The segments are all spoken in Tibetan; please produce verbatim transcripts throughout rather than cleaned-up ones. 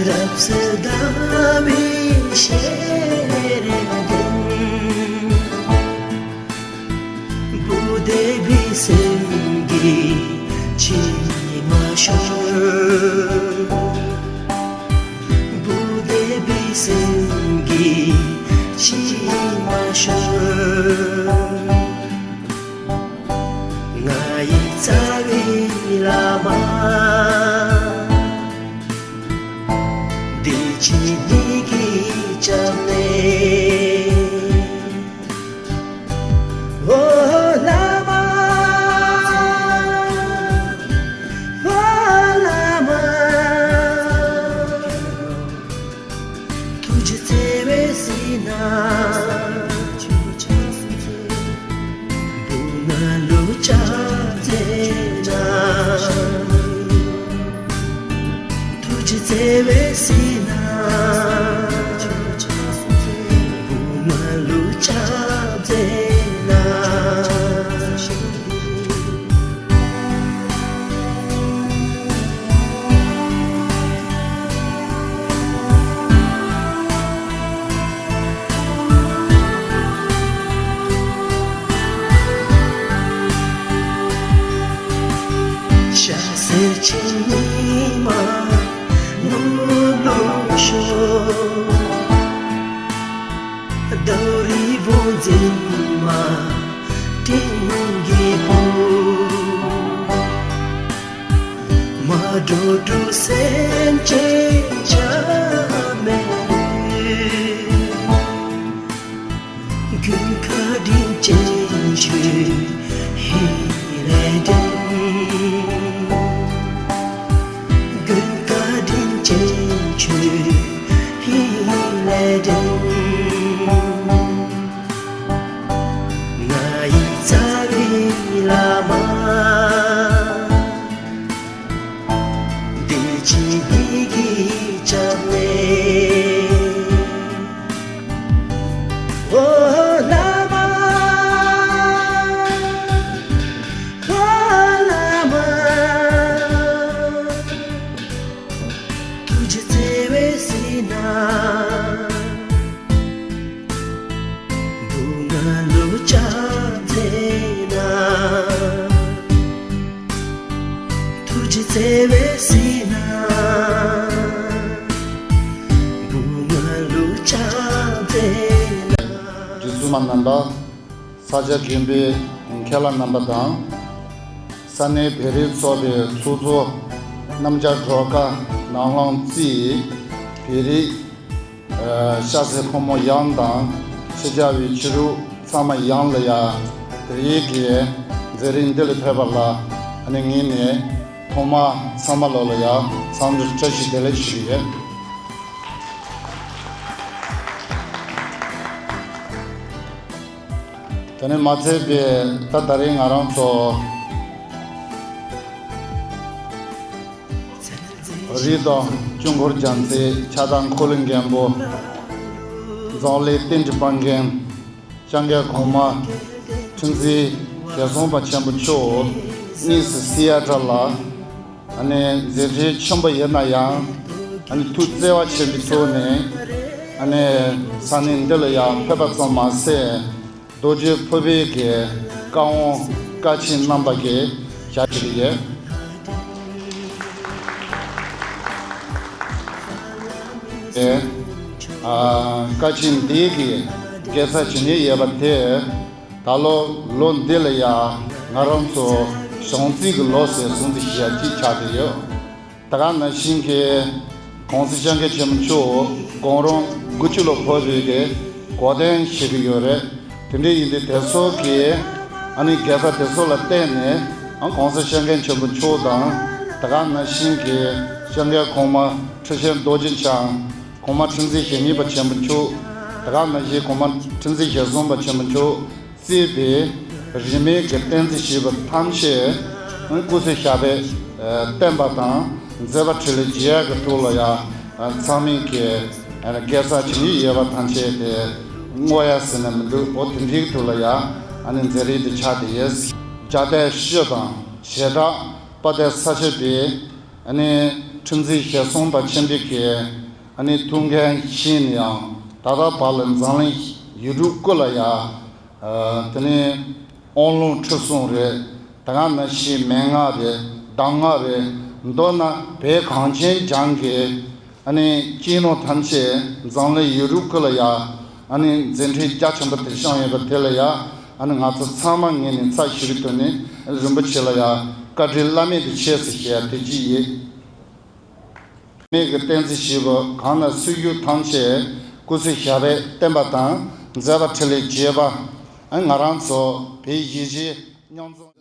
རབ་གསལ་ཟླ་བའི་ཞལ་རས་ལྡན། བུ་འདས་པའི་སེམས་ཀྱི་མཆི་མ་ཤོར། བུ་འདས་པའི་སེམས་ཀྱི་མཆི་མ་ཤོར། ང་ཡི་རྩ་བའི་བླ་མ། བདེ་སྐྱིད་ཉིད་ཀྱི་སྐྱབས་གནས། ཨོ་བླ་མ། ཨོ་བླ་མ། ཐུགས་རྗེ་བརྩེ་བའི་བསིལ་ནས། བུ་ང་ལོ་བཅོ་བརྒྱད་ན། ཐུགས་རྗེ་བརྩེ་བའི་བསིལ་ནས། བུ་ང་ལོ་བཅོ་བརྒྱད་ན། ཤ་ཟེར་ཆེན་ཉི་མ་ནུབ་ལོག་ཤོག། རྡོ་རི་བོ་འཛིན་མ་སྤྲིན་གྱི་བུ། མ་འགྲོ་འགྲོ་སེམས་ཅན་ཆ་མེད། ཀུན་དགའ་དྲིན་ཅན་ཆོས་ཧི་ལས་འདྲེན། ཀུན་དགའ་དྲིན་ཅན་ཆོས་ཧི་ལས་འདྲེན། ང་ཡི་རྩ་བའི་བླ་མ། བདེ་སྐྱིད་ཉིད་ཀྱི་སྐྱབས་གནས། ཨོ་བླ་མ། ཨོ་བླ་མ། ཐུགས་རྗེ་བརྩེ་བའི་བསིལ་ནས། བུ་ང་ལོ་བཅོ་བརྒྱད་ན། ཐུགས་རྗེ་བརྩེ་བའི་བསིལ་ནས། བུ་ང་ལོ་བཅོ་བརྒྱད་ན། རྗེ་བཙུན་མ་རྣམ་པ། ས་སྐྱ་དགོན་པའི་མཁན་བླ་རྣམ་པ་དང་། ས་གནས་བོད་རིགས་ཚོགས་པའི་ཚོགས་གཙོ་རྣམ་རྒྱལ་སྒྲོལ་དཀར་ནང་བླངས་རྩིས་བོད་རིགས། ཨ། ཤ་ཟའི་ཕོ་མོ་ཡོངས་དང་། ཕྱི་རྒྱལ་བའི་ཕྱི་རུ་ཚང་མ་ཡོངས་ལ་ཡ། དེ་རིང་གི་མཛད་རིམ་འདི་ལ་ཕེབས་པ་ལ་ཨ་ནི་ངས་ནས་ཐོག་མ་ཚང་མ་ལོ་ལ་ཡ་འཚམས་འདྲི་བཀྲ་ཤིས་བདེ་ལེགས་ཞུ་གི་ཡོད། དེ་ནས་མ་ཚད་པའི་ད་ད་རེས་ང་རང་ཚོ་རི་དྭགས་ཆོས་འཁོར་རྒྱལ་མཚན། ཕྱག་བཏབ་འཁོར་ལོའི་མགོན་པོ། འཛམ་གླིང་རྟེན་འབྲེལ་དཔལ་མགོན་སྐྱབས་མགོན་གོང་མ་ཁྲི་འཛིན་ཞལ་གསུམ་པ་ཆེན་པོ་མཆོག་དངོས་སུ་གཟིགས་ཡ་འདྲ་ལ། ཨ་ནི་མཛད་འཕྲིན་ཆེན་པོ་ཡིན་ན་ཡང་། ཨ་ནི་ཐུགས་བརྩེ་བ་ཆེན་པོའི་ཐོག་ནས། ཨ་ནི་ས་གནས་འདི་ལ་ཡང་ཕེབས་པ་ཙམ་མ་ཟད། རྡོ་རྗེ་ཕུར་པའི་གི་བཀའ་དབང་བཀའ་ཆེན་རྣམ་པ་གི་ཞབས་ཞུ་ཡོད། ཨ། བཀའ་ཆེན་འདི་གི་དགེ་རྩ་ཇི་སྙེད་ཡོད་པ་དེ། ད་ལོ་ལོ་འདི་ལ་ཡང་ང་རང་ཚོ་གཞུང་རྩིས་ཀྱི་ལོ་ཟེར་གསུངས་ཏེ་ཞལ་གཅིག་ཆགས་བསྡད་ཡོད། ད་ག་ནང་བཞིན་གྱི་གོང་ས་སྐྱབས་མགོན་ཆེན་པོ་མཆོག་དགུང་གྲངས་དགུ་བཅུ་ལ་བབས་པའི་གི་འགོ་སྟོན་བྱེད་ཀྱི་ཡོད་རེད། དེ་འདྲ་ཡིན་དུས་དེ་ཚོ་གི་ཨ་ནི་དགེ་རྩ་དེ་ཚོ་ལ་བརྟེན་ནས། ཨ། གོང་ས་སྐྱབས་མགོན་ཆེན་པོ་མཆོག་དང་། ད་ག་ནང་བཞིན་གྱི་སྐྱབས་མགོན་གོང་མ་ཁྲི་ཆེན་རྡོ་རྗེ་འཆང་། གོང་མ་ཁྲི་འཛིན་ཞེ་གཉིས་པ་ཆེན་པོ་མཆོག། ད་ག་ནང་བཞིན་གོང་མ་ཁྲི་འཛིན་ཞེ་གསུམ་པ་ཆེན་པོ་མཆོག་གཙོས་པའི་རིས་མེད་ཀྱི་བསྟན་འཛིན་ཞེས་པ་ཐམས་ཅད། ཨ། སྐུ་ཚེ་ཞབས་པད་བརྟན་པ་དང་། མཛད་པ་འཕྲིན་ལས་རྒྱས་ཡག་གི་ཐོག་ལ་ཡང་། ཨ། ཚང་མས་ཀྱི་དགེ་རྩ་ཇི་སྙེད་ཡོད་པ་ཐམས་ཅད་དེ་བསྔོ་ཡ་ཟེར་ན་མི་འདུག་འོ་དེ་འདྲའི་ཐོག་ལ་ཡང་། ཨ་ནི་མཛད་རིམ་དེ་ཆགས་བསྡད་ཡོད། རྒྱལ་དར་ཤོག་དང་ཞལ་དར་དཔལ་དར་ས་ཆ་དེ། ཨ་ནི་ ཁྲི་འཛིན་ཞལ་གསུམ་པ་ཆེན་པོ་གི་ཨ་ནི་ཐུགས་འགན་བཞེས་ནས་ཡང་ད་ལྟ་བར་ལ་འཛམ་གླིང་ཡུལ་གྲུ་དགུ་ལ་ཡ་དེ་ནས་དབང་ལུང་ཁྲིད་གསུམ་རེད། ད་ག་ནང་བཞིན་མན་ངག་རེད། གདམས་ངག་རེད། མདོར་ན་བོད་གངས་ཅན་ལྗོངས་ཀྱི་ཨ་ནི་སྤྱི་ནོར་ཐམས་ཅད་འཛམ་གླིང་ཡུལ་གྲུ་དགུ་ལ་ཡ་ཨ་ནི་མཛད་འཕྲིན་རྒྱ་ཆེན་པོ་དེ་བསྐྱངས་ཡོད་པ་དེ་ལ་ཡ་ཨ་ནི་ང་ཚོ་ཚང་མ་ངོས་ནས་ཚབ་ཞུ་རྒྱུ་དེ་ནི་རིན་པོ་ཆེ་ལ་ཡ་བཀའ་དྲིན་བླ་མེད་དུ་ཆེ་ཟེར་ཞེས་དེ་ཅི་ཡིན། མིག་གི་བསྟན་འཛིན་ཞིག་གི་གང་ན་སྲོལ་རྒྱུན་ཐམས་ཅད་སྐུ་ཚེ་ཞབས་པད་བརྟན་པ་དང་མཛད་པ་འཕྲིན་ལས་རྒྱས་པ། ང་རང་ཚོ་བོད་གཞིས་བྱེས་མཉམ་འཛོམས།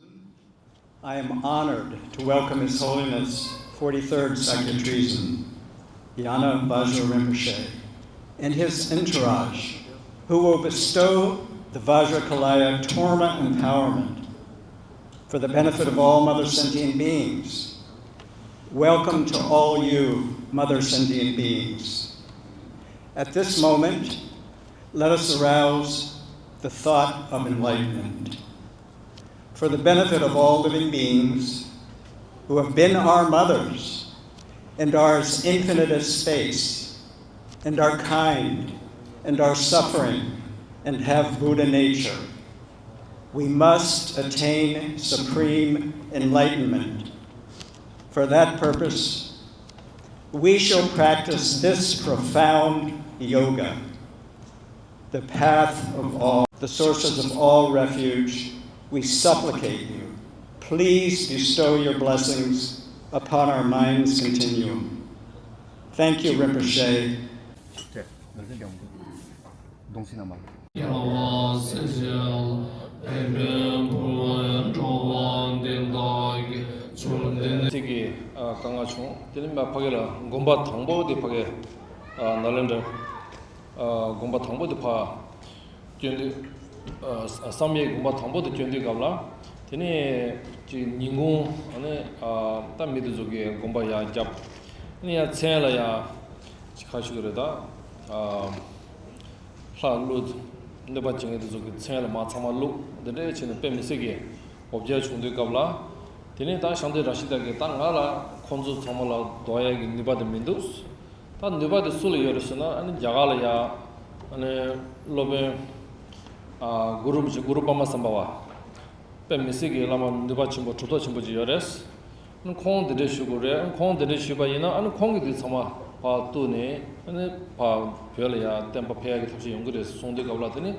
I am honored to welcome His Holiness forty-third Sakya Trizin, Yana Vajra Rinpoche, and his entourage, who will bestow the Vajrakalaya Torma empowerment for the benefit of all mother sentient beings. Welcome to all you, mother sentient beings. At this moment, let us arouse the thought of enlightenment for the benefit of all living beings who have been our mothers and are as infinite as space, and are kind, and are suffering, and have Buddha nature. We must attain supreme enlightenment. For that purpose, we shall practice this profound yoga, the path of all, the sources of all refuge. We supplicate you, please bestow your blessings upon our mind's continuum. Thank you, Rinpoche. གདུང་སྲས་རྣམ་པ། ཚིག་གི་ཨ་དཀའ་ངལ་བྱུང་། དེ་ནི་མ་ཕ་གི་ལ་དགོན་པ་དང་པོ་དེ་ཕ་གི་ཨ་ནཱ་ལེནྡྲ་ཨ་དགོན་པ་དང་པོ་དེ་ཕ་བསྐྱོད་དུས་ཨ་བསམ་ཡས་དགོན་པ་དང་པོ་དེ་བསྐྱོད་དུས་སྐབས་ལ་དེ་ནི་ཅིག་ཉིན་གུང་ཨ་ནི་ཨ་ད་མི་དེ་ཚོ་གི་དགོན་པ་ཡར་བརྒྱབ། ཨ་ནི་ཡར་མཚན་ལ་ཡར་ཅིག་ཁ་ཤུགས་རེད་ད་ཨ། ལྷ་ཀླུ་གནོད་པ་བྱེད་མཁན་དེ་ཚོ་གི་མཚན་ལ་མར་ཚང་མ་བླུགས། འདི་འདྲའི་བྱས་ནས་དཔེ་མི་སྲིད་ཀྱི་འོ་བརྒྱལ་བྱུང་དུས་སྐབས་ལ། དེ་ནས་ད་ཤང་ཏི་ར་ཤི་ད་གིས་ད་ང་ལ་ཁོང་ཚོ་ཚང་མ་ལ་ཟློག་ཡས་ཀྱི་ནུས་པ་དེ་མི་འདུག་ད་ནུས་པ་དེ་སུ་ལ་ཡོད་རེད་ཟེར་ན། ཨ་ནི་རྒྱ་གར་ལ་ཡ་ཨ་ནི་སློབ་དཔོན་ཨ་གུ་རུ་རིན་པོ་ཆེ་གུ་རུ་པདྨ་སམ་བྷ་བ། དཔེ་མི་སྲིད་ཀྱི་བླ་མ་ནུས་པ་ཆེན་པོ་གྲུབ་ཐོབ་ཆེན་པོ་ཅིག་ཡོད་རེད། ཨ་ནི་ཁོང་འདི་འདྲས་ཞུ་དགོས་རེད། ཨ་ནི་ཁོང་འདི་འདྲས་ཞུས་པ་ཡིན་ན་ཨ་ནི་ཁོང་གིས་འདི་ཚང་མ་ཕར་གཏུགས་ནས་ཨ་ནི་ཕར་བོད་ལ་ཡ་བསྟན་པ་འཕེལ་ཡག་གི་ཐབས་ཤེས་ཡོང་གི་རེད་གསུངས་དུས་སྐབས་ལ། དེ་ནི་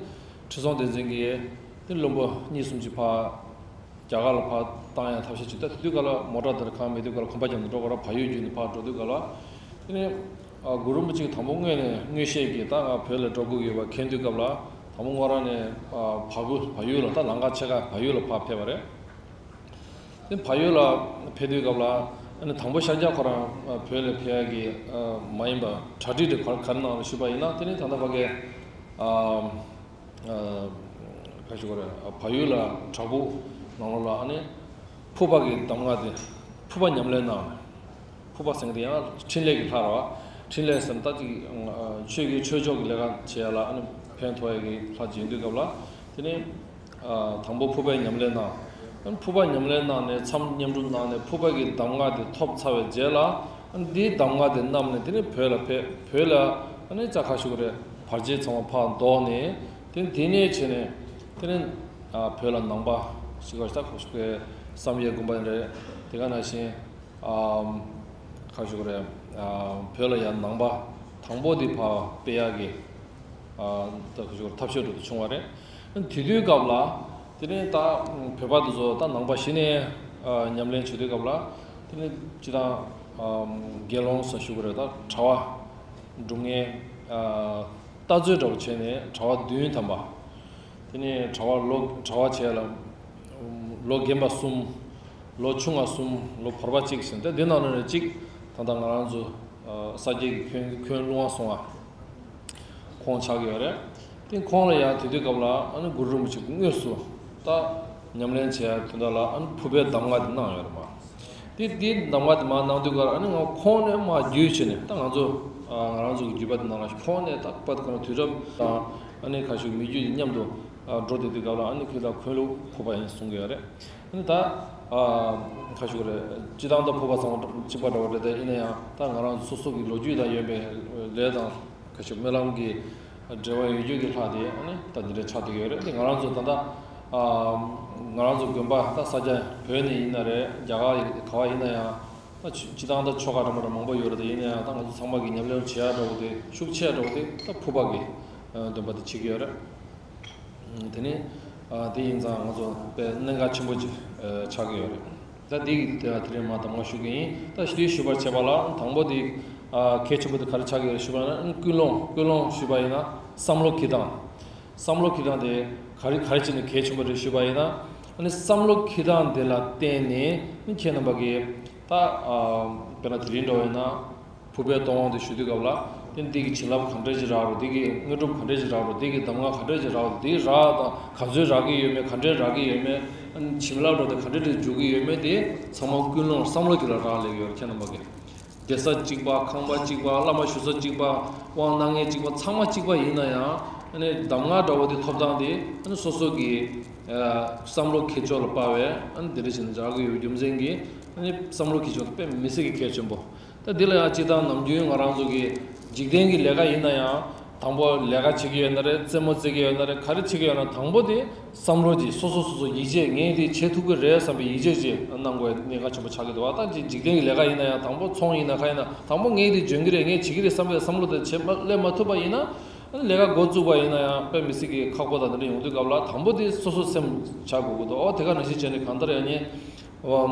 ཁྲི་སྲོང་ལྡེ་བཙན་གྱིས་དེ་བློན་པོ་གཉིས་གསུམ་ཅིག་ཕར་རྒྱ་གར་ལ་ཕར་བཏང་ཡག་ཐབས་ཤེས་བྱས། ད་དེ་དུས་སྐབས་ལ་མོ་ཊ་དེ་འདྲ་གང་མེད་དུས་སྐབས་ལ་ཁང་པ་རྒྱབ་ནས་འགྲོ་དགོས་ར། བལ་ཡུལ་བརྒྱུད་ནས་ཕར་འགྲོ་དུས་སྐབས་ལ། དེ་ནི་ཨ་གུ་རུ་རིན་པོ་ཆེ་གིས་དང་པོ་དངོས་ནས་མངོན་ཤེས་ཀྱིས་ད་ང་བོད་ལ་འགྲོ་དགོས་ཀྱི་ཡོད་པ་མཁྱེན་དུས་སྐབས་ལ། དང་པོ་ངོ་རང་ནས་ཨ་བལ་པོ་བལ་ཡུལ་ལ་ད་ལམ་ཁ་ཕྱེད་ཀ་བལ་ཡུལ་ལ་ཕར་ཕེབས་པ་རེད། དེ་བལ་ཡུལ་ལ་ཕེབས་དུས་སྐབས་ལ་ཨ་ནི་དང་པོ་ཤར་རྒྱག་ཁོ་རང་ཨ་བོད་ལ་ཕེབས་ཡག་གི་ཨ་མ་ཡིན་པ་གྲ་སྒྲིག་དེ་ག་ག་རེ་གནང་ལ་ཞུས་པ་ཡིན་ན། དེ་ནི་ད་ལྟ་ཕ་གི་ཨ་ཨ་ག་ཞུ་དགོས་རེད། ཨ་བལ་ཡུལ་ལ་བྲག་ཕུག་ནང་ལོགས་ལ་ཨ་ནི་ཕུར་པ་གི་གདམས་ངག་དེ་ཕུར་པ་ཉམས་ལེན་གནང་། ཕུར་པ་ཟེར་མཁན་དེ་ཡང་འཕྲིན་ལས་ཀྱི་ལྷ་རེད་བ། འཕྲིན་ལས་ཟེར་ན་ད་ཅིག་ཆོས་ཀྱི་ཆོས་ཕྱོགས་ཀྱི་ལས་ཀ་བྱེད་ཡ་ལ་ཨ་ནི་ཕན་ཐོགས་ཡ་གི་ལྷ་ཅིག་ཡིན་དུས་སྐབས་ལ། དེ་ནས་དང་པོ་ཕུར་པའི་ཉམས་ལེན་གནང་། ཨ་ནི་ཕུར་པ་ཉམས་ལེན་གནང་ནས་མཚམས་བསྙེན་སྒྲུབ་གནང་ནས་ཕུར་པ་གི་གདམས་ངག་དེ་ཐོབ་ཚར་བའི་རྗེས་ལ། ཨ་ནི་འདིའི་གདམས་ངག་དེ་བསྣམས་ནས་དེ་ནས་བོད་ལ་ཕེབས། བོད་ལ་ཨ་ནི་ཅ་ཁ་ཞུ་གི་རེད། བར་ཆད་ཚང་མ་ཕར་བཟློག་ནས། དེ་དེ་ནས་བྱས་ནས་དེ་ནས་བོད་ལ་ནང་པ་ཞིག་ག་ཅ་ཁ་ཞུ་གི་བསམ་ཡས་དགོན་པ་རེད། དེ་ག་ནང་བཞིན། ཨམ། ཁ་ཞུ་གི་རེད། ཨ། བོད་ལ་ཡང་ནང་པ་དང་པོ་དེ་ཕར་སྤེལ་ཡག་གི། ཨ། ད་ཁ་ཞུ་གི་རེད། ཐབས་ཤེས་འགྲོ་དུ་བྱུང་བ་རེད། དེ་དུས་སྐབས་ལ་དེ་ནས་ད་བོད་པ་དེ་ཚོ་ད་ནང་པ་གཞི་ནས་ཨ་ཉམས་ལེན་བྱེད་དུས་སྐབས་ལ། དེ་ནས་སྤྱིར་བཏང་ཨམ་དགེ་སློང་ཟེར་ཞུ་གི་རེད། ད་གྲྭ་པ་སྒྲུབ་མཁན་ཨ་རྟ་རྫོས་འདྲ་བོ་བྱས་ནས་གྲྭ་པ་བདུན་ཐམ་པ། དེ་ནས་གྲྭ་པ་ལོ་གྲྭ་པ་བྱས་ལ། ལོ་རྒན་པ་གསུམ། ལོ་ཆུང་བ་གསུམ། ལོ་བོར་བ་གཅིག་ཟེར། དེ་འདི་ནང་ནས་གཅིག་ད་ལྟ་ང་རང་ཚོ་ས་སྐྱའི་གི་འཁོན་འཁོན་ལུང་བ་སོང་བ། ཁོང་ཆགས་ཀྱི་ཡོད་རེད། དེ་ཁོང་ལ་ཡང་དེ་དུས་སྐབས་ལ་ཨ་ནི་གུ་རུ་རིན་པོ་ཆེ་དངོས་སུ་ད་ཉམས་ལེན་བྱས་དུས་ད་ལ་ཨ་ནི་ཕུར་པའི་གདམས་ངག་དེ་གནང་ཡོད་རེད་མ། དེ་དེའི་གདམས་ངག་དེ་མར་གནང་དུས་ཀར་ཨ་ནི་ང་ཁོང་ནས་མར་བརྒྱུད་བྱས་ནས། ད་ང་ཚོ་ང་རང་ཚོ་གི་བརྒྱུད་པ་དེ་ནང་ལ་ཁོང་ནས་ད་པད་ཁོང་དུས་རབས་དང་ཨ་ནི་ཁ་ཤུག་མི་བརྒྱུད་དེ་མཉམ་དུ་ འགྲོ་བསྡད་དུས་སྐབས་ལ་ཨ་ནི་ཁོས་ད་འཁོན་ལུགས་ཕོག་པ་ཡིན་གསུང་གི་ཡོད་རེད། ཨ་ནི་ད་ཁ་ཤུགས་རེད། སྤྱི་བཏང་ད་ཕོག་པ་ཚང་མ་གཅིག་པ་འདྲ་བོ་རེད། དེ་ཡིན་ན་ཡང་ད་ང་རང་ཚོ་སོ་སོ་གི་ལོ་རྒྱུས་དང་ཡོད་པའི་ལས་དང་། ཁ་ཤས་སྨོན་ལམ་གྱི་འབྲེལ་བ་ཡོད་རྒྱུ་གི་ལྷ་དེ་ཨ་ནི་ད་འདི་འདྲ་ཆགས་བསྡད་ཡོད་རེད། དེ་ང་རང་ཚོ་ད་ལྟ་ཨ་ང་རང་ཚོ་དགོན་པ་ད་ས་ཆ་བོད་ནས་ཡིན་ན་རེད། རྒྱ་གར་ག་བ་ཡིན་ན་ཡང་ད་སྤྱི་བཏང་ད་ཆོ་ག་འདྲ་མ་འདྲ་མང་པོ་ཡོད་རེད། དེ་ཡིན་ན་ཡང་ད་ང་ཚོ་ཚང་མ་གི་ཉམས་ལེན་བྱེད་ཡ་འདྲ་བོ་དེ་ཤུགས་ཆེ་འདྲ་བོ་དེ་ད་ཕུར་པ་གི་འདོན་པ་དེ་བྱེད་ཀྱི་ཡོད་རེད། དེ་ནས་དེ་ཡིན་ཙང་ང་ཚོ་དཔེ་གནད་འགག་ཆེན་པོ་ཅིག་ཆགས་ཀྱི་ཡོད་རེད། ད་འདི་གི་དེ་དེ་རིང་མ་གདམས་ངག་ཞུ་གི་ཡིན། ད་ཞུ་དུས་ཞུ་བར་བྱེད་པ་ལ་དང་པོ་དེ་གལ་ཆེན་པོ་དེ་ག་རེ་ཆགས་ཀྱི་ཡོད་རེད་ཞུ་བ་ན། ཀུན་སློང་། ཀུན་སློང་ཞུ་བ་ཡིན་ན་བསམ་བློ་འཁྱེར་སྟངས། བསམ་བློ་འཁྱེར་སྟངས་དེ་ག་རེ་ག་རེ་བྱས་ནས་གལ་ཆེན་པོ་རེད་ཞུ་བ་ཡིན་ན། ཨ་ནི་བསམ་བློ་འཁྱེར་སྟངས་དེ་ལ་བརྟེན་ནས་ཁྱེད་རྣམ་པ་གིས་ད་དཔེར་ན་དེ་རིང་འདྲ་བ་ཡིན་ན། ཕུར་པའི་གཏོར་དབང་དེ་ཞུ་དུས་སྐབས་ལ་དེ་འདི་གི་བྱིན་རླབས་ག་འདྲ་ཞིག་རག་རོགས། འདི་གི་དངོས་གྲུབ་ག་འདྲ་ཞིག་རག་རོགས། འདི་གི་གདམས་ངག་ག་འདྲ་ཞིག་རག་རོགས། འདི་རག་དང་ག་ཚོད་རག་གི་ཡོད་མེད། ག་འདྲས་རག་གི་ཡོད་མེད། བྱིན་རླབས་འགྲོ་དེ་ག་འདྲས་རེ་འཇུག་གི་ཡོད་མེད་དེ་ཚང་མ་ཀུན་སློང་བསམ་བློ་གི་ལ་རག་ལས་ཡོད་རེད། ཁྱེད་རྣམ་པ་གི་བསྡད་ས་གཅིག་པ། ཁང་པ་གཅིག་པ། བླ་མ་བཞུགས་ས་གཅིག་པ། དབང་གནང་མཁན་གཅིག་པ། ཚང་མ་གཅིག་པ་ཡིན་ན་ཡང་ཨ་ནི་གདམས་ངག་འདྲ་བོ་དེ་ཐོབ་སྟངས་དེ་ཨ་ནི་སོ་སོ་གི་བསམ་བློ་འཁྱེར་ཕྱོགས་ལ་དཔག་པས་ཨ་ནི་དེ་འདྲ་བྱས་ནས་རག་གི་ཡོད་རྒྱུ་མཚན་གྱིས་ཨ་ནི་བསམ་བློ་འཁྱེར་ཕྱོགས་དེ་དཔེ་མི་སྲིད་ཀྱི་གལ་ཆེན་པོ། ད་འདི་ལ་ཡང་སྤྱིར་བཏང་ནམ་རྒྱུན་ང་རང་ཚོ་གི་འཇིག་རྟེན་གྱི་ལས་ཀ་ཡིན་ན་ཡང་། དང་པོ་ལས་ཀ་བྱེད་ཀྱི་ཡོད་ན་རེད། རྩེད་མོ་རྩེ་གི་ཡོད་ན་རེད། ག་རེ་བྱེད་ཀྱི་ཡོད་ན་དང་པོ་དེ་བསམ་བློ་གྱིས་སོ་སོ་སོ་སོ་ཡིད་ཆེས། ངས་དེ་བྱེད་ཐུབ་ཀྱི་རེད་བསམ་པའི་ཡིད་ཆེས་ཀྱིས་གནང་དགོས་གནད་འགག་ཆེན་པོ་ཆགས་ཀྱི་འདུག་བ། ད་འཇིག་རྟེན་གྱི་ལས་ཀ་ཡིན་ན་ཡང་། དང་པོ་ཚོང་ཡིན་ན་ག་ཡིན་ན། དང་པོ་ངས་དེ་འཇོན་གྱི་རེད། ངས་བྱེད་ཀྱི་རེད་བསམ་པའི་བསམ་བློ་དེ་བྱེད་མ་སླེབས་མ་ཐུབ་པ་ཡིན་ན། ལས་ཀ་འགོ་བཙུགས་པ་ཡིན་ན་ཡང་དཔེ་མི་སྲིད་ཀྱི་ཁག་པོ་དང་དེ་འདྲ་ཡོང་དུས་སྐབས་ལ་དང་པོ་དེ་སོ་སོ་སེམས་ཆགས་དགོས་ཀྱི་འདུག་ཨོ་དེ་ག་ནང་བཞིན་བྱས་ནས་གང་ལྟར་ཡང་ཉེ་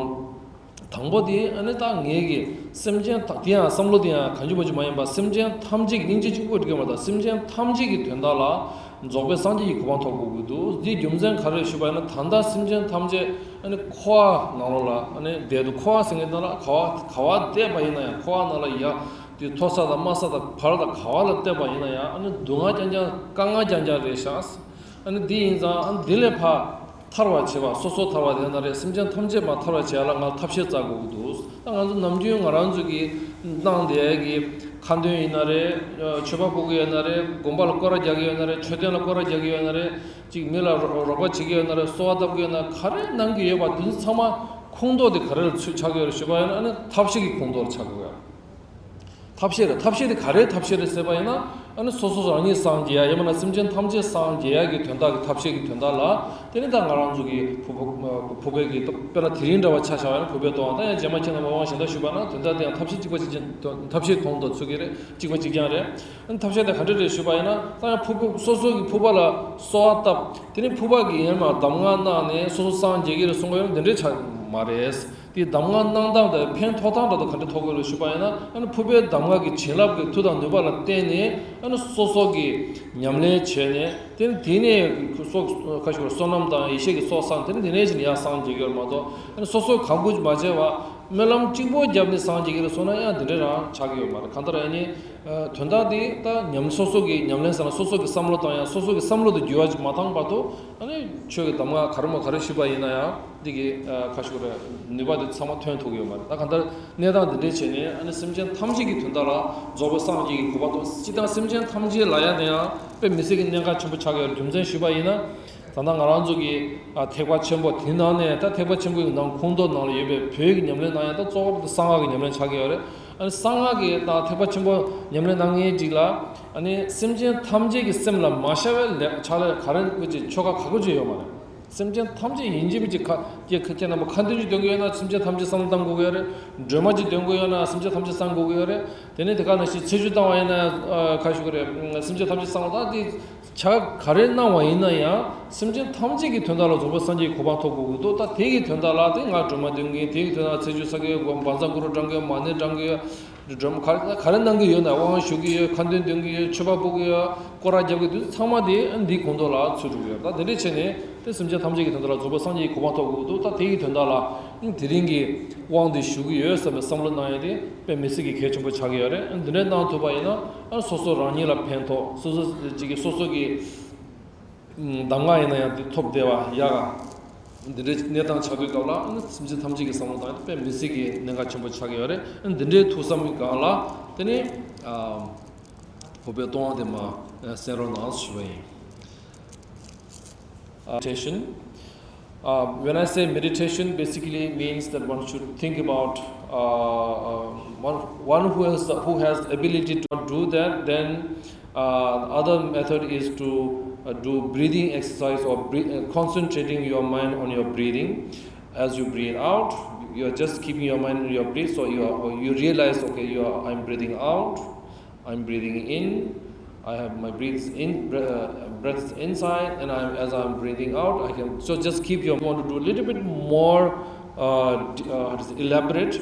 དང་པོ་དེ་ཨ་ནི་ད་ངེད་ཀྱི་སེམས་ཅན་ཐམས་དེ་ཡང་བསམ་བློ་དེ་ཡང་གང་བྱུང་མ་བྱུང་མ་ཡིན་པ། སེམས་ཅན་ཐམས་ཅད་ཀྱི་སྙིང་རྗེ་གཅིག་པུ་འགྲིག་གི་མ་གཏོགས། སེམས་ཅན་ཐམས་ཅད་ཀྱི་དོན་དག་ལ་རྫོགས་པའི་སངས་རྒྱས་ཀྱི་གོ་འཕང་ཐོབ་དགོས་ཀྱི་འདུག་འདིའི་རྒྱུ་མཚན་ག་རེ་ཞུས་པ་ཡིན་ན། ད་ལྟ་སེམས་ཅན་ཐམས་ཅད་ཨ་ནི་འཁོར་བ་ནང་ལོགས་ལ་ཨ་ནི་བསྡད་འདུག་འཁོར་བ་ཟེར་མཁན་དེ་ལ་ག་བ་ག་བ་བསྡད་པ་ཡིན་ན་ཡང་། འཁོར་བ་ནང་ལ་ཡ་དེ་མཐོ་ས་དང་དམའ་ས་དང་བར་དང་ག་བ་ལ་བསྡད་པ་ཡིན་ན་ཡང་། ཨ་ནི་སྡུག་བསྔལ་རྐྱང་རྐྱང་དཀའ་ངལ་རྐྱང་རྐྱང་རེད་ཤག་ཨ་ནི་འདི་ཡིན་ཙང་ཨ་ནི་འདི་ལས་ཕར་ཐར་བར་བྱེད་པ། སོ་སོ་ཐར་བ་དེ་ན་རེད། སེམས་ཅན་ཐམས་ཅད་མ་ཐར་བར་བྱེད་ཡ་ལ་ང་ཐབས་ཤེས་བཙལ་དགོས་ཀྱི་འདུག་ད་ང་ཚོ་ནམ་རྒྱུན་ང་རང་ཚོ་གི་གནང་བསྡད་ཀྱི་ཁ་འདོན་ཡིན་ན་རེད། མཆོད་པ་ཕུལ་གྱི་ཡོད་ན་རེད། དགོན་པ་ལ་སྐོར་ར་རྒྱག་གི་ཡོད་ན་རེད། མཆོད་རྟེན་ལ་སྐོར་ར་རྒྱག་གི་ཡོད་ན་རེད། ཅིག་མི་ལ་རོགས་པ་བྱེད་ཀྱི་ཡོད་ན་རེད། གསོལ་བ་བཏབ་ཀྱི་ཡོད་ན། ག་རེ་གནང་གི་ཡོད་པ་དེ་ཚོ་ཚང་མ་ཁོངས་གཏོགས་དེ་ག་རེ་ལ་ཚུད་ཆགས་ཀྱི་ཡོད་རེད་ཞུས་པ་ཡིན་ན། ཨ་ནི་ཐབས་ཤེས་ཀྱི་ཁོངས་གཏོགས་ལ་ཆགས་ཀྱི་ཡོད། ཐབས་ཤེས་རེད། ཐབས་ཤེས་དེ་ག་རེའི་ཐབས་ཤེས་རེད་ཟེར་བ་ཡིན་ན། ཨ་ནི་སོ་སོ་རང་ཉིད་སངས་རྒྱས་ཡ། ཡང་མིན་ན་སེམས་ཅན་ཐམས་ཅད་སངས་རྒྱས་ཡ་གི་དོན་དག་གི་ཐབས་ཤེས་ཀྱི་དོན་དག་ལ། དེ་ནི་ད་ང་རང་ཚོ་གི་ཕུར་པ་ཕུར་པའི་གི་དཔེར་ན་དེ་རིང་འདྲ་བ་ཆ་བཞག་པ་ཡིན་ན། ཕུར་པའི་གཏོར་དབང་ད་ཡང་རྗེས་མ་ཁྱེད་རྣམ་པ་དབང་གཞན་དག་ཞུས་པ་ན་དོན་དག་དེ་ཡང་ཐབས་ཤེས་གཅིག་པ་གཅིག་རྐྱང་། ཐབས་ཤེས་ཁོངས་གཏོགས་ཚུད་ཀྱི་རེད། གཅིག་པ་གཅིག་རྐྱང་རེད། ཨ་ནི་ཐབས་ཤེས་དེ་ག་འདྲ་རེད་ཞུས་པ་ཡིན་ན། ད་ཡང་ཕུར་པ་སོ་སོ་གི་ཕུར་པ་ལ་གསོལ་བ་བཏབ། དེ་ནི་ཕུར་པ་གི་ཡན་མ་གདམས་ངག་གནང་ནས་སོ་སོ་སངས་རྒྱས་ཀྱི་རེད་གསུང་གི་ཡོད་ན་དེ་འདྲའི་ཆ་མ་རེད། དེ་གདམས་ངག་གནང་སྟངས་དང་ཕན་ཐོགས་སྟངས་འདྲ་དང་ག་འདྲ་ཐོགས་ཀྱི་རེད་ཞུས་པ་ཡིན་ན། ཨ་ནི་ཕུར་པའི་གདམས་ངག་གི་བྱིན་རླབས་ཀྱི་མཐུ་དང་ནུས་པ་ལ་བརྟེན་ནས། ཨ་ནི་སོ་སོ་གི་ཉམས་ལེན་བྱས་ནས། དེ་ནི་དེ་ནས་སོ་ཁ་ཤོར་བསོད་ནམས་དང་ཡེ་ཤེས་ཀྱི་ཚོགས་བསགས། དེ་ནི་དེ་ནས་ཅིག་ཡར་སངས་རྒྱས་ཀྱི་ཡོད་མ་གཏོགས། ཨ་ནི་སོ་སོ་གང་བཀུར་མ་བྱས་པ་སྨོན་ལམ་གཅིག་པོ་བརྒྱབ་ནས་སངས་རྒྱས་ཀྱི་རེད་གསུངས་ན་ཡང་དེ་འདྲ་རང་ཆགས་ཀྱི་ཡོད་མ་རེད། གང་ལྟར་ཨ་ནི་དོན་དག་དེ་ད་ཉམས་སོ་སོ་གི་ཉམས་ལེན་ཟེར་ན། སོ་སོ་གི་བསམ་བློ་བཏང་ཡ། སོ་སོ་གི་བསམ་བློ་དེ་འགྱུར་བ་ཅིག་མ་བཏང་བར་དུ། ཨ་ནི་ཆོས་ཀྱི་གདམས་ངག་ག་རེ་མོ་ག་རེ་ཞུས་པ་ཡིན་ན་ཡང་། འདི་གི་ཁ་ཤོར་རེད། ནུས་པ་དེ་ཚང་མ་ཐོན་ཐུབ་ཀྱི་ཡོད་མ་རེད། ད་གང་ལྟར་གནས་སྟངས་འདི་འདྲས་བྱས་ནས། ཨ་ནི་སེམས་ཅན་ཐམས་ཅད་ཀྱི་དོན་དག་ལ་རྫོགས་པའི་སངས་རྒྱས་ཀྱི་གོ་འཕང་ཐོབ། སྤྱིར་བཏང་སེམས་ཅན་ཐམས་ཅད་ལ་ཡང་དེ་ཡང་དཔེ་མི་སྲིད་ཀྱི་གནད་འགག་ཆེན་པོ་ཆགས་ཀྱི་ཡོད་རྒྱུ་མཚན་ཞུས་པ་ཡིན་ན། ད་ལྟ་ང་རང་ཚོ་གི་ཨ་ཐེག་པ་ཆེན་པོ་དེ་ནང་ནས། ད་ཐེག་པ་ཆེན་པོའི་ནང་ཁོངས་གཏོགས་ནང་ལ་ཡོད་པའི་བོད་ཀྱི་ཉམས་ལེན་ནང་ཡང་ད་གཙོ་བོ་དེ་གསང་སྔགས་ཀྱི་ཉམས་ལེན་ཆགས་ཀྱི་ཡོད་རེད། ཨ་ནི་གསང་སྔགས་ཀྱི་ད་ཐེག་པ་ཆེན་པོ་ཉམས་ལེན་གནང་མཁན་ཅིག་ལ། ཨ་ནི་སེམས་ཅན་ཐམས་ཅད་ཀྱི་སེམས་ལ་མ་ཤར་བའི་ལས་ཕྱག་ལས་ག་རེ་དགོས་ཀྱི། ཆོ་ག་ག་དགོས་ཀྱི་ཡོད་མ་རེད། སེམས་ཅན་ཐམས་ཅད་ཡིན་གཅིག་མིན་གཅིག་ཁ་ཁྱེད་ཁྱེད་རྣམ་པ་ཁ་འདོན་ཅིག་འདོན་གྱི་ཡོད་ན་སེམས་ཅན་ཐམས་ཅད་བསམ་བློ་བཏང་དགོས་ཀྱི་ཡོད་རེད། སྒྲོལ་མ་ཅིག་འདོན་དགོས་ཡོད་ན་སེམས་ཅན་ཐམས་ཅད་བསམ་དགོས་ཀྱི་ཡོད་རེད། དེ་ནས་དེ་ག་ནང་བཞིན་ཚེས་བཅུ་བཏང་བ་ཡིན་ན་ཁ་ཤོར་གི་རེད། སེམས་ཅན་ཐམས་ཅད་བསམ་བློ་བཏང་སྟེ། ཕྱག་ག་རེ་གནང་བ་ཡིན་ན་ཡང་སེམས་ཅན་ཐམས་ཅད་ཀྱི་དོན་དག་ལ་རྫོགས་པའི་སངས་རྒྱས་ཀྱི་གོ་འཕང་ཐོབ་དགོས་ཀྱི་འདུག་ད་དེ་གི་དོན་དག་ལ་དེ་ང་སྒྲོལ་མ་འདོན་གྱི། དེ་གི་དོན་དག་ཚེས་བཅུ་ཚང་གི་ཡོད། བཛྲ་གུ་རུ་བགྲང་གི་ཡོད། མ་ཎི་བགྲང་གི་ཡོད། སྒྲོལ་མ་ག་རེ་ག་རེ་གནང་གི་ཡོད་ན། དབང་ཞུ་གི་ཡོད། ཁ་འདོན་འདོན་གི་ཡོད། མཆོད་པ་ཕུལ་གི་ཡོད། སྐོར་ར་རྒྱབ་གི་འདུག་ཚང་མ་དེ་འདིའི་ཁོངས་གཏོགས་ལ་ཚུད་འགྲོ་གི་ཡོད། ད་དེ་འདྲས་བྱས་ནས་དེ་སེམས་ཅན་ཐམས་ཅད་ཀྱི་དོན་དག་ལ་རྫོགས་པའི་སངས་རྒྱས་ཀྱི་གོ་འཕང་ཐོབ་དགོས་ཀྱི་འདུག་ད་དེ་གི་དོན་དག་ལ་དེ་རིང་གི་དབང་འདི་ཞུ་གི་ཡོད་བསམ་པའི་བསམ་བློ་གནང་ཡ་དེ་དཔེ་མི་སྲིད་ཀྱི་གལ་ཆེན་པོ་ཆགས་ཀྱི་ཡོད་རེད། འདི་འདྲས་གནང་ཐུབ་པ་ཡིན་ན། ཨ་སོ་སོ་རང་ཉིད་ལ་ཕན་ཐོགས། སོ་སོ་ཅིག་གི་སོ་སོ་གི་གདམས་ངག་ཡིན་ན་ཡང་དེ་ཐོབ་བསྡད་པ་ཡག་ག་འདི་འདྲའི་གནས་སྟངས་ཆགས་དུས་སྐབས་ལ། ཨ་ནི་སེམས་ཅན་ཐམས་ཅད་ཀྱི་བསམ་བློ་བཏང་ཡ་དེ་དཔེ་མི་སྲིད་ཀྱི་གནད་འགག་ཆེན་པོ་ཆགས་ཀྱི་ཡོད་རེད། ཨ་ནི་འདི་འདྲའི་ཐུགས་བསམ་གྱི་སྒང་ལ་དེ་ནི་ཨ་ཕུར་པའི་གཏོར་དབང་དེ་མར་གསན་རོགས་གནང་ཞུ་བ་ཡིན། Uh, meditation. Uh, when I say meditation, basically means that one should think about uh, uh, one, one who has who has the ability to do that. Then uh, other method is to uh, do breathing exercise or bre- uh, concentrating your mind on your breathing. As you breathe out, you are just keeping your mind on your breath. So you are you realize, okay, you are I'm breathing out, I'm breathing in. I have my breaths in, bre- uh, breaths inside, and I'm, as I'm breathing out, I can. So just keep your. You want to do a little bit more uh, d- uh, elaborate.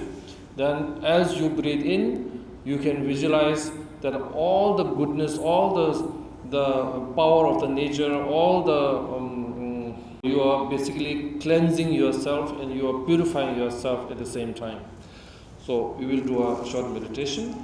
Then, as you breathe in, you can visualize that all the goodness, all the the power of the nature, all the um, you are basically cleansing yourself and you are purifying yourself at the same time. So we will do a short meditation.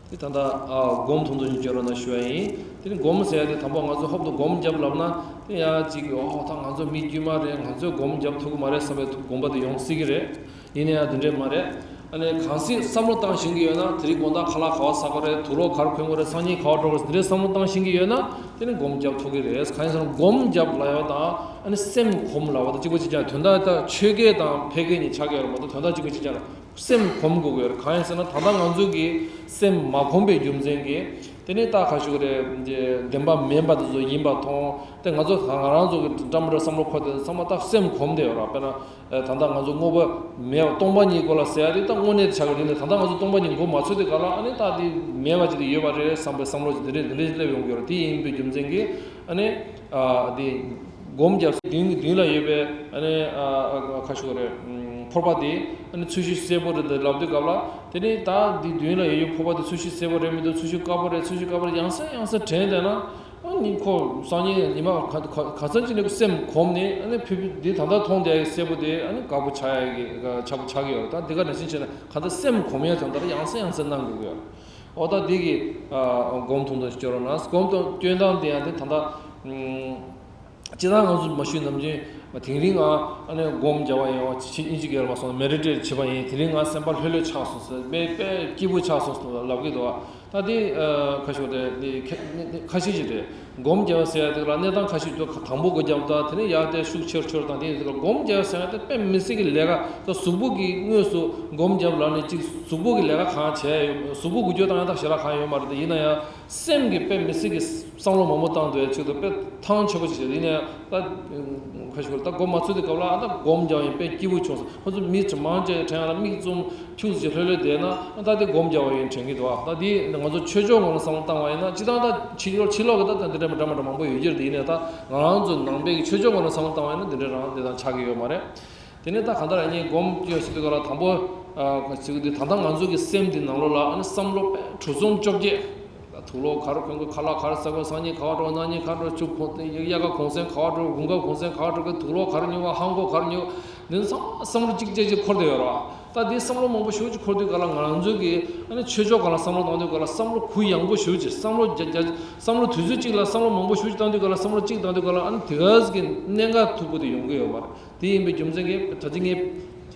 དེ་ད་ལྟ་ཨ་སྒོམ་ཐུང་ཐུང་ཞིག་བརྒྱབ་རོགས་གནང་ཞུ་བ་ཡིན། དེ་ནི་སྒོམ་ཟེར་ཡ་དེ་དང་པོ་ང་ཚོ་ཧོབ་ཏུ་སྒོམ་བརྒྱབ་ལབ་ན་དེ་ཡ་ཅིག་ཨོ་ད་ང་ཚོ་མི་དཀྱུས་མ་རེད། ང་ཚོས་སྒོམ་བརྒྱབ་ཐུབ་ཀྱི་མ་རེད་བསམ་པའི་སྒོམ་པ་དེ་ཡོང་སྲིད་ཀྱི་རེད། ཡིན་ན་ཡང་དེ་འདྲས་མ་རེད། ཨ་ནི་གང་སྲིད་བསམ་བློ་བཏང་བཞིན་གྱི་ཡོད་ན་དེ་རིང་དགོང་དག་ཁ་ལག་ག་བ་ཟ་དགོས་རེད། དུག་ལོག་ག་རེ་གོན་དགོས་རེད། སང་ཉིན་ག་བ་འགྲོ་དགོས་རེད། དེ་འདྲས་བསམ་བློ་བཏང་བཞིན་གྱི་ཡོད་ན་དེ་ནི་སྒོམ་བརྒྱབ་ཐུབ་ཀྱི་རེད། གང་ཡིན་ཟེར་ན་སྒོམ་བརྒྱབ་ལབ་ཡ་དང་ཨ་ནི་སེམས་སྒོམ་ལབ་པ་དང་གཅིག་པ་གཅིག་རྐྱང་། དོན་དག་ད་ཆོས་སྐད་དང་ཕལ་སྐད་གཉིས་ཆགས་ཀྱི་ཡོད་རེད་མ་གཏོགས་དོན་དག་གཅིག་པ་གཅིག་རྐྱང་རེད། སེམས་གོམས་དགོས་ཀྱི་ཡོད་རེད། གང་ཡིན་ཟེར་ན་ད་ལྟ་ང་ཚོ་གི་སེམས་མ་གོམས་པའི་རྒྱུ་མཚན་གྱིས་དེ་ནི་ད་ག་ཞུ་གི་རེད། བདེན་པ་མིན་པ་དེ་ཚོ་ཡིན་པ་མཐོང་། དེ་ང་ཚོ་ང་རང་ཚོ་གི་འདྲ་མི་འདྲ་བསམ་བློ་འཁོར་དེ་ཚང་མ་ད་སེམས་གོམས་བསྡད་ཡོད་རེད། དཔེར་ན་ད་ལྟ་ང་ཚོ་དངོས་པོ་མེད་པ་སྟོང་པ་ཉིད་སྐོར་ལ་ཟེར་ཡ་དེ་ད་དངོས་གནས་དེ་ཆགས་ཀྱི་རེད། ད་ལྟ་ང་ཚོ་སྟོང་པ་ཉིད་གོམས་མ་ཚོར་དེ་ག་ལ་ཨ་ནི་ད་དེ་མེད་པ་ཅིག་དེ་ཡོད་པ་རེད་བསམ་པའི་བསམ་བློ་ཅིག་དེ་འདྲས་དེ་འདྲས་སླེབས་ཡོང་གི་ཡོད་རེད། དེ་ཡིན་པའི་རྒྱུ་མཚན་གྱིས་ཨ་ནི་དེ་སྒོམ་བརྒྱབ་མདུན་མདུན་ལ་ཡོད་པའི་ཨ་ནི་ཁ་ཤུ་རེད། ཕོར་པ་དེ་ཨ་ནི་ཚོས་གཞི་སེར་པོ་རེད་དེ་ལབ་དུས་སྐབས་ལ་དེ་ནི་ད་འདི་མདུན་ལ་ཡོད་པའི་ཕོར་པ་དེ་ཚོས་གཞི་སེར་པོ་རེད་མི་འདུག་ཚོས་གཞི་དཀར་པོ་རེད། ཚོས་གཞི་དཀར་པོ་རེད། ཡང་སེ་ཡང་སེ་དྲན་བསྡད་ན་ཨ་ནི་ཁོ་སང་ཉིན་ཉི་མ་ག་ག་ག་ཚོད་ཅིག་ནས་སེམས་གོམས་ནས་ཨ་ནི་ཕུད་ཕུད་འདི་ད་ལྟ་མཐོང་བསྡད་ཡ་གི་སེར་པོ་དེ་ཨ་ནི་དཀར་པོ་ཆགས་ཡ་གི་ཆགས་པོ་ཆགས་ཀྱི་ཡོད་རེད། ད་འདི་ག་ནང་བཞིན་བྱས་ན་ག་ད་སེམས་གོམས་ཡ་དོན་དག་ཡང་སེ་ཡང་སེ་གནང་དགོས་ཀྱི་ཡོད་རེད། འོ་ད་འདི་གི་སྒོམ་ཐུང་ཐུང་ཞིག་སྐྱོན་རོགས་གནང་། སྒོམ་ཐུང་སྐྱོན་སྟངས་དེ་ཡང་དེ་ད་ལྟ་སྤྱིར་བཏང་ང་ཚོ་མ་ཞུས་ནམ་རྒྱུན་དིང་རི་ང་ཨ་ནི་སྒོམ་རྒྱག་པ་ཡིན་བ་ཕྱི་ཨིན་ཇི་སྐད་ལ་མ་སོང་མེ་ཌི་ཊེཊ་བྱེད་པ་ཡིན། དེ་རིང་ང་སེམས་པ་ལྷོད་ལྷོད་ཆགས་སོང་ཟེར་དཔེ་དཔེ་སྐྱིད་པོ་ཆགས་སོང་ཟེར་ལབ་ཀྱི་འདུག་ད་དེ་ཁ་ཤོ་རེད། དེ་ཁ་ཤས་ཅིག་རེད། སྒོམ་རྒྱག་པ་ཟེར་ཡ་དེ་ལ་གནས་སྟངས་ཁ་ཤས་འདུག་དང་པོ་སྒོམ་རྒྱག་དང་དེ་ནས་ཡར་དེ་ཤུགས་ཆེར་ཆེར་དང་དེ་ཡིན་དུས་ལ་སྒོམ་རྒྱག་ཟེར་ཡ་དེ་དཔེ་མི་སྲིད་ཀྱི་ལས་ཀ་ད་གཟུགས་པོ་གི་དངོས་སུ་སྒོམ་རྒྱབ་ལབ་ནས་ཅིག་གཟུགས་པོ་གི་ལས་ཀ་གང་བྱས་ཡོད། གཟུགས་པོ་འགུལ་སྐྱོད་བཏང་ཡ་ད་ཞེ་དྲག་གང་ཡོད་མ་རེད། དེ་ཡིན་ན་ཡང་སེམས་ཀྱི་དཔེ་མི་སྲིད་ཀྱི་བསམ་བློ་མང་པོ་བཏང་འདུག་ཡ་ཆེད་དུ་དཔེ་ཐང་ཆད་པོ་ཞིག་བྱས། ཡིན་ན་ཡང་ད་ཁ་ཤོར་ད་སྒོམ་མ་ཚུགས་དུས་སྐབས་ལ་ཨ་ད་སྒོམ་རྒྱག་ཡིན་དཔེ་སྐྱིད་པོ་བྱུང་སོང་། ཁོ་ཚོ་མི་ཚོ་མང་ཆེ་དྲན་ཡ་ལ་མིག་བཙུམ་ཁྱུག་ཙམ་ལྷོད་ལྷོད་བསྡད་ན་ཨ་ད་དེ་སྒོམ་རྒྱག་པ་ཡིན་དྲན་གྱི་འདུག་ཨ་ད་དེ་ང་ཚོ་ཆོས་ཕྱོགས་ངོས་ནས་བསམ་བློ་བཏང་བ་ཡིན་ན་སྤྱིར་བཏང་ད་ཕྱི་ལོགས་ཕྱི་ལོགས་ཀྱི་ད་འདི་འདྲ་མི་འདྲ་མི་འདྲ་མང་པོ་ཡོད་ཀྱི་རེད། ཡིན་ན་ཡང་ད་ང་རང་ཚོ་ནང་པའི་གི་ཆོས་ཕྱོགས་ངོས་ནས་བསམ་བློ་བཏང་བ་ཡིན་ན་འདི་འདྲ་རང་འདི་དང་ཆགས་ཀྱི་ཡོད་མ་རེད། དེ་ནས་ད་གང་ལྟར་ཡིན་སྒོམ་སྐྱོན་ཞིག་དུས་སྐབས་ལ་དང་པོ་ཞིག་དུས་ད་ལྟ་ང་ཚོ་གི་སེམས་འདི་ནང་ལོགས་ལ་ཨ་ནི་བསམ་བློ་དཔེ་གྲུ་གཟིངས་བཅོ་བརྒྱད་ད་དུག་ལོག་ག་རེ་གོན་དགོས། ཁ་ལག་ག་རེ་ཟ་དགོས། སང་ཉིན་ག་བ་འགྲོ། གནངས་ཉིན་ག་འགྲོ། ཆུ་གོང་དབྱར་ཁ་གུང་སེང་ག་བ་འགྲོ། དགུན་ཁ་གུང་སེང་ག་བ་འགྲོ་གི། དུག་ལོག་ག་རེ་ཉོ་བ། ཧང་གོ་ག་རེ་ཉོ་བ། འདི་ཚང་མ་བསམ་བློ་གཅིག་རྐྱང་གཅིག་འཁོར་བསྡད་ཡོད་རེད། ད་འདི་བསམ་བློ་མང་པོ་ཞེ་པོ་ཅིག་འཁོར་དུས་སྐབས་ལ་ང་རང་ཚོ་གི་ཨ་ནི་ཆོས་ཕྱོགས་སྒང་ལ་བསམ་བློ་བཏང་དུས་སྐབས་ལ་བསམ་བློ་གུ་ཡངས་པོ་ཞེ་པོ་ཅིག་བསམ་བློ་རྒྱ་རྒྱ་བསམ་བློ་དུས་ཚོད་གཅིག་ལ་བསམ་བློ་མང་པོ་ཞེ་པོ་ཅིག་བཏང་དུས་སྐབས་ལ་བསམ་བློ་གཅིག་བཏང་དུས་སྐབས་ལ་ཨ་ནི་དེ་ག་གི་གནད་འགག་མཐུག་པོ་དེ་ཡོང་གི་ཡོད་མ་རེད། དེ་ཡིན་པའི་རྒྱུ་མཚན་གྱིས་ད་ཅི་ངས་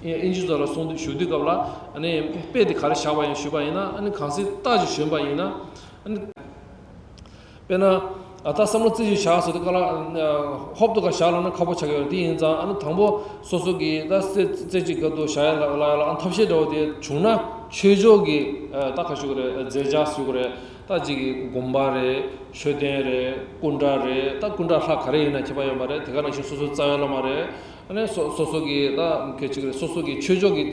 ཨིན་ཇི་ཚོ་ལ་གསུང་དུས་ཞུ་དུས་སྐབས་ལ་ཨ་ནི་དཔེ་དེ་ག་རེ་བཞག་པ་ཡིན་ཞུས་པ་ཡིན་ན་ཨ་ནི་གང་ཟག་རྟ་ཅིག་ཞོན་པ་ཡིན་ན་ཨ་ནི་དཔེར་ན་ད་བསམ་བློ་རྩེ་གཅིག་བཞག་ཟེར་དུས་སྐབས་ལ་ཧོབ་ཏུ་ག་བཞག་ལབ་ན་ཁག་པོ་ཆགས་ཀྱི་ཡོད་རེད། དེ་ཡིན་ཙང་ཨ་ནི་དང་པོ་སོ་སོ་གིས་ད་རྩེ་རྩེ་གཅིག་ག་དུ་བཞག་ཡ་ལ་ལ་ཡ་ལ་ཨ་ཐབས་ཤེས་འདྲ་བོ་དེ་བྱུང་ན་ཆོས་ཕྱོགས་ཀྱི་ད་ག་ཞུ་གི་རེད། མཛད་འཆར་ཞུ་གི་རེད། ད་ཅིག་གི་དགོན་པ་རེད། མཆོད་རྟེན་རེད། སྐུ་འདྲ་རེད། ད་སྐུ་འདྲ་ལྷ་ག་རེ་ཡིན་ན་ཁྱད་པར་ཡོད་མ་རེད། དེ་ག་ནང་བཞིན་སོ་སོའི་རྩ་བའི་བླ་མ་རེད། ཨ་ནི་སོ་སོ་སོ་གི་ད་གལ་ཆེ་གི་རེད། སོ་སོ་གི་ཆོས་ཕྱོགས་ཀྱི་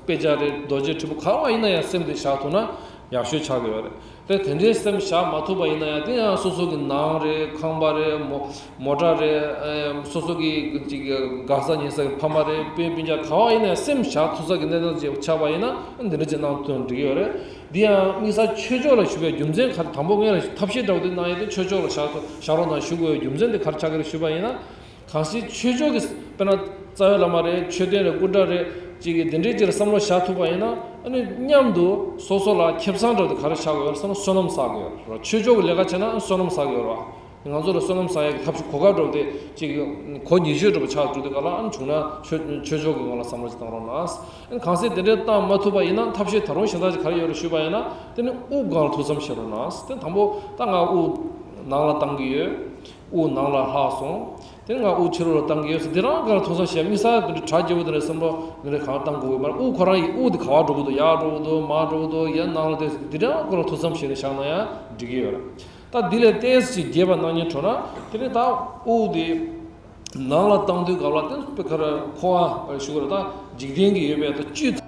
དཔེ་ཆ་རེད། རྡོ་རྗེ་དྲིལ་བུ་ག་བ་ཡིན་ན་ཡང་སེམས་དེ་བཞག་ཐུབ་ན་ཡག་ཤོས་ཆགས་ཀྱི་ཡོད་རེད། དེ་དེ་འདྲའི་སེམས་བཞག་མ་ཐུབ་པ་ཡིན་ན་ཡང་དེ་ཡང་སོ་སོ་གི་ནང་རེད། ཁང་པ་རེད། མོ་མོ་ཊ་རེད། སོ་སོ་གི་ཅིག་དགའ་ས་ཉེ་ས་གི་ཕ་མ་རེད། སྤུན་སྤུན་ཀྱག་ག་བ་ཡིན་ན་ཡང་སེམས་བཞག་ཐུབ་ས་གི་གནས་སྟངས་ཅིག་ཆགས་པ་ཡིན་ན་འདི་འདྲ་ཅིག་གནང་ཐུབ་ན་འགྲིག་གི་ཡོད་རེད། འདི་ཡང་དམིགས་བསལ་ཆོས་ཕྱོགས་ལ་ཞུགས་པའི་རྒྱུ་མཚན་ག་རེ། དང་པོ་སྔོན་ལ་ཐབས་ཤེས་འདྲ་བོ་དེ་གནང་ཡས་དེ་ཆོས་ཕྱོགས་ལ་བཞག་བཞག་རོགས་གནང་ཞུ་དགོས་པའི་རྒྱུ་མཚན་དེ་ག་རེ་ཆགས་ཀྱི་རེད་ཞུས་པ་ཡིན་ན། གང་ཞིག་ཆོས་ཕྱོགས་ཀྱི་དཔེར་ན་རྩ་བའི་བླ་མ་རེད། མཆོད་རྟེན་རེད། སྐུ་འདྲ་རེད། ཅིག་གིས་འདི་འདྲའི་ཅིག་ལ་བསམ་བློ་བཞག་ཐུབ་པ་ཡིན་ན་ཨ་ནི་མཉམ་དུ་སོ་སོ་ལ་ཁེ་བཟང་འདྲ་བོ་དེ་ག་རེ་ཆགས་ཀྱི་ཡོད་རེད་ཟེར་ན་བསོད་ནམས་བསགས་ཀྱི་ཡོད་རེད། ཆོས་ཕྱོགས་ཀྱི་ལས་ཀ་བྱས་ན་ཨ་བསོད་ནམས་བསགས་ཀྱི་ཡོད་རེད་བ། ང་ཚོ་ལ་བསོད་ནམས་བསགས་ཡག་གི་ཐབས་ཤེས་གོ་སྐབས་འདྲ་བོ་དེ་ཅིག་གོ་ཉེ་ཤོས་འདྲ་བོ་ཆགས་འགྲོ་དུས་སྐབས་ལ་ཨ་ནི་བྱུང་ན་ཆོས་ཆོས་ཕྱོགས་ཀྱི་ངོས་ལ་བསམ་བློ་ཅིག་བཏང་རོགས་གནང་། ཨ་ནི་གང་ཟག་དེ་འདྲའི་བཏང་མ་ཐུབ་པ་ཡིན་ན་ཐབས་ཤེས་ད་རུང་གཞན་དག་ཅིག་ག་རེ་ཡོད་རེད་ཞུས་པ་ཡིན་ན་དེ་ནི་དབུགས་སྒང་ལ་ཐུགས་བསམ་བཞེས་རོགས་གནང་། དེ་དང་པོ་ད་ང་དབུགས་ནང་ལ་བཏང་གི་ཡོད། དབུགས་ནང་ལ་ལྷག་སོང་། དེ་ང་དབུགས་ཕྱི་ལོགས་ལ་བཏང་གི་ཡོད་ཟེར། འདི་རང་ག་ལ་ཐུགས་བསམ་བཞེས། དམིགས་བསལ་དེ་འདྲ་གྲ་རྒྱས་པོ་དེ་འདྲ་བསམ་བློ་འདི་འདྲ་གང་བཏང་དགོས་ཡོད་མ་རེད། དབུགས་ཁོ་རང་ཡི་དབུགས་དེ་ག་པར་འགྲོ་གི་འདུག་ཡར་འགྲོ་གི་འདུག་མར་འགྲོ་གི་འདུག་ཡར་ནང་ལ་དེ་འདི་རང་ཁོ་རང་ཐུགས་བསམ་བཞེས་ནས་བཞག་ན་ཡང་འགྲིག་གི་ཡོད་རེད། ད་འདི་ལས་ཏོག་ཙམ་ཅིག་རྒྱས་པ་གནང་སྙིང་བྲོ་ན། དེ་ནས་ད་དབུགས་དེ་ནང་ལ་བཏང་དུས་སྐབས་ལ་དེ་ཁོ་རང་ཁོ་བ་ཞུ་གི་རེད། ད་འཇིག་རྟེན་གྱི་ཡོད་པའི་ད་བཅུད།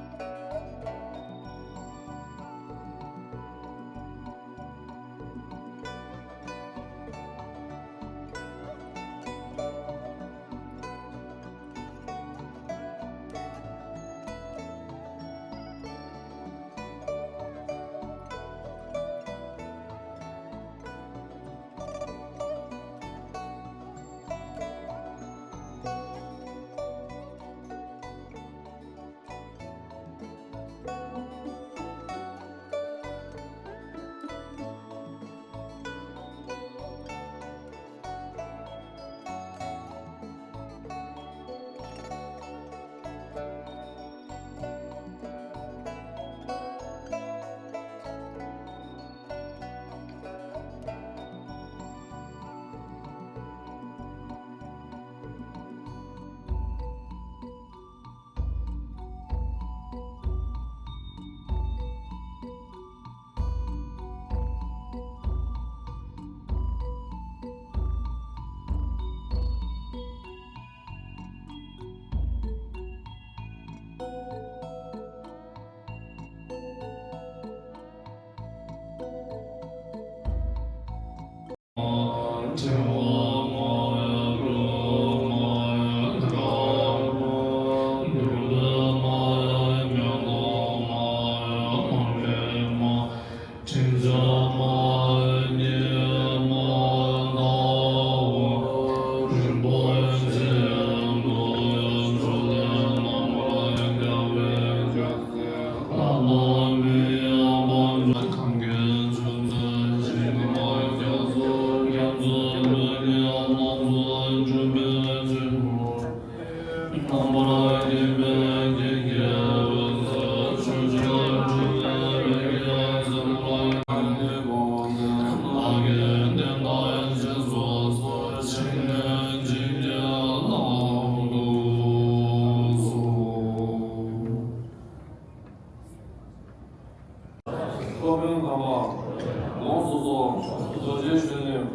སློབ་དཔོན་དམ་པ་ལོངས་སུ་སྤྱོད་རྡོ་རྗེ་གཞོན་ནུས་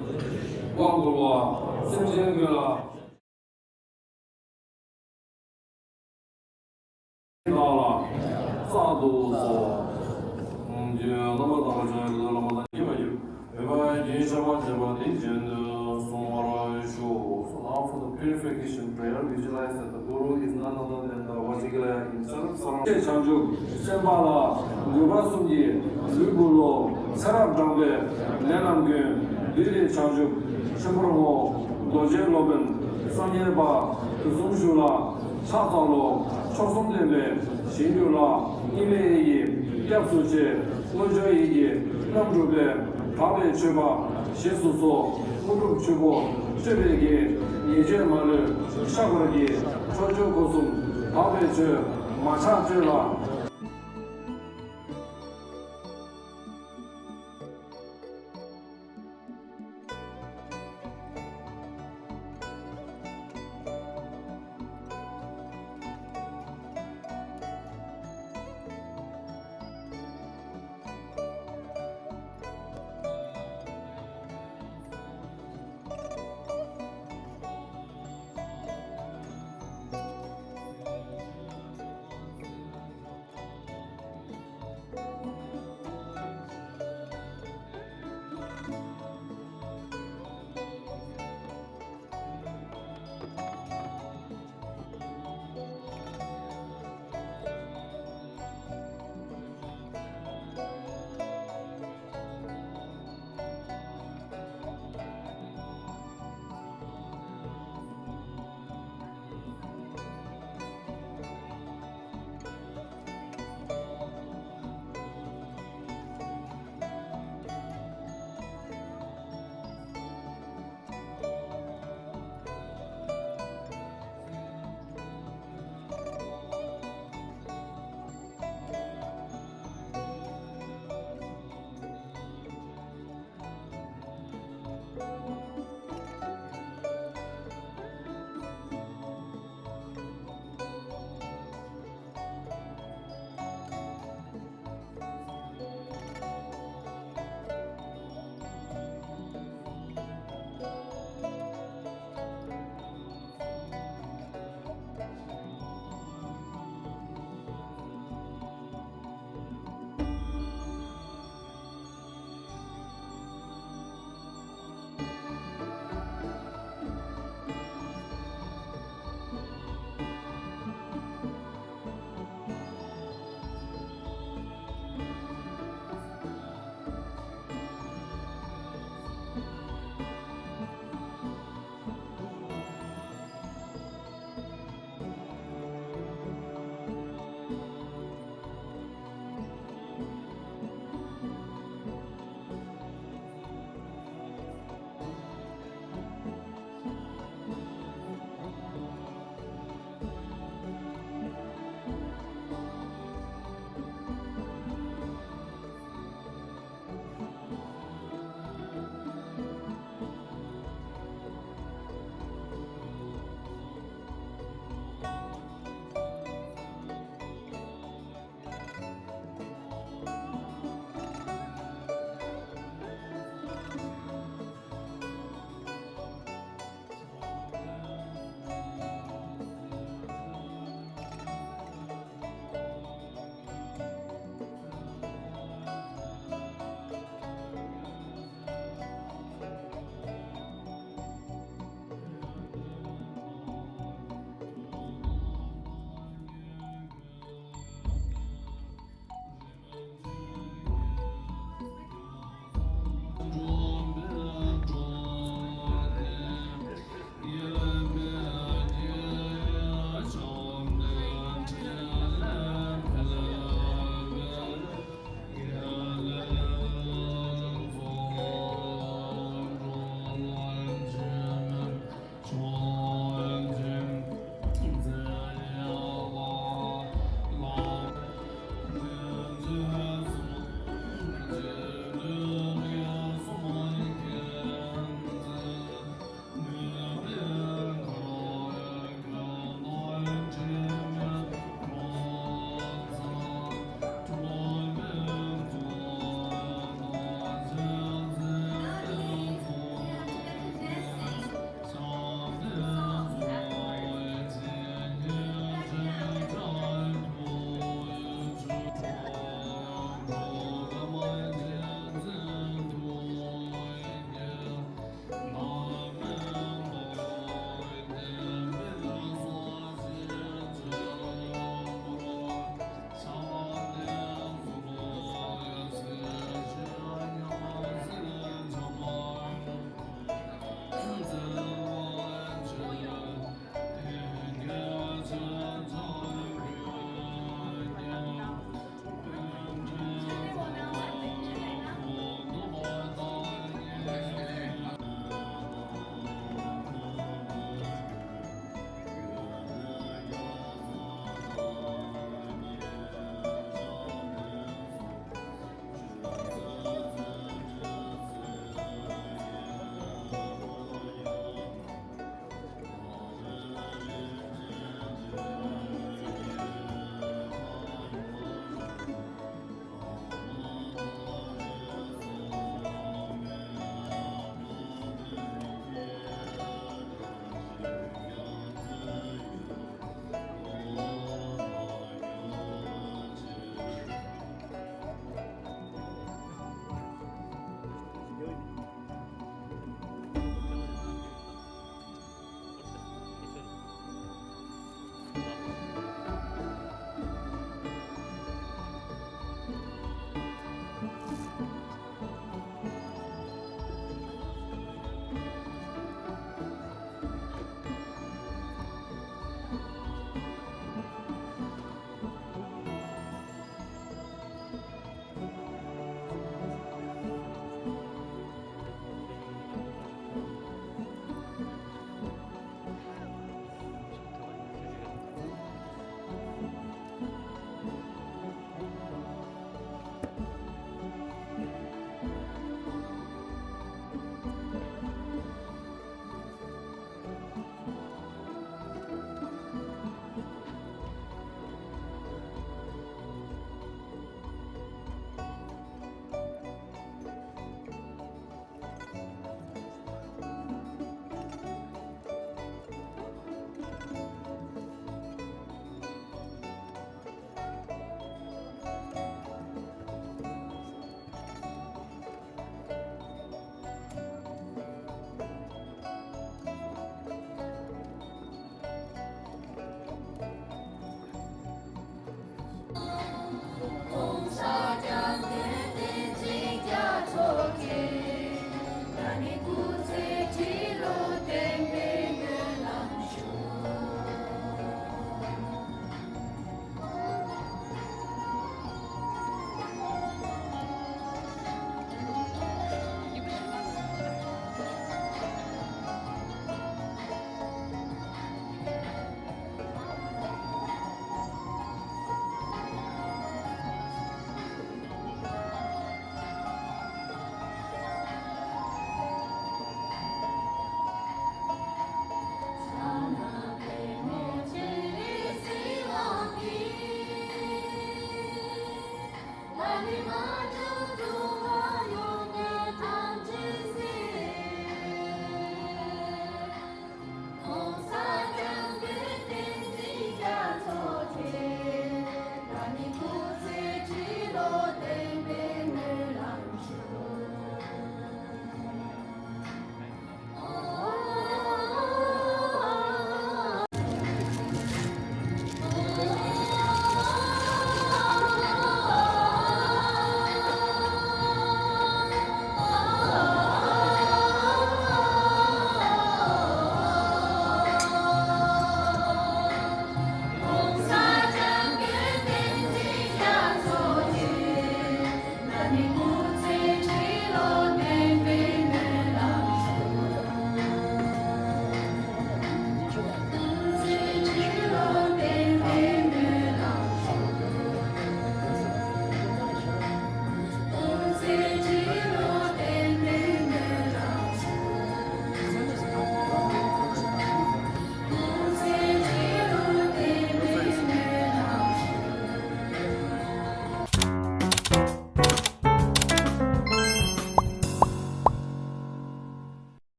དབང་བསྐུར་བ་སེམས་ཅན་ཀུན་ལ་བདག་ལ་སྩལ་དུ་གསོལ། ཨོཾ་བླ་མ་དམ་པ་ཆོས་ཀྱི་བླ་མ་དང་མཉམ་པར་བཞུགས། བོད་པ་ཡིན་ཞེས་པ་བྱས་པ་འདི་བཞིན་དུ་གསུང་བར་ཞུ། So now for the purification prayer, visualize that the Guru is none other than the Vachigalaya himself. བྱང་ཆུབ་སེམས་དཔའ་ལ་གུས་པ་གསུམ་གྱིས་ལུས་འབུལ་ལོ། ཚེ་རབས་བགྲངས་པའི་ལས་རྣམས་ཀུན་འདི་ལས་བྱང་ཆུབ་ཆེན་པོར་བསྔོ། རྡོ་རྗེ་སློབ་དཔོན་སངས་རྒྱས་དཔལ་དུས་གསུམ་བཞུགས་ལ་ཕྱག་འཚལ་ལོ། མཆོག་གསུམ་ལྡན་པའི་ཞིང་རྒྱུད་ལ། དབྱིངས་ལས་ཡི་གེ་སྐྱབས་སུ་མཆི། དངོས་འབྱོར་ཡི་གེ་རྣམ་དྲུག་པའི་དག་པའི་མཆོད་པ་བཞེས་སུ་གསོལ། དངོས་གྲུབ་ཆུ་བོ་སྤྲོས་པའི་གེགས། ཉེས་བྱས་མ་ལུས་བཤགས་པར་བགྱི། ཕྱོགས་བཅུའི་སྒོ་གསུམ་དག་པའི་ཆོས། མ་ཆགས་སྤྱོད་ལ་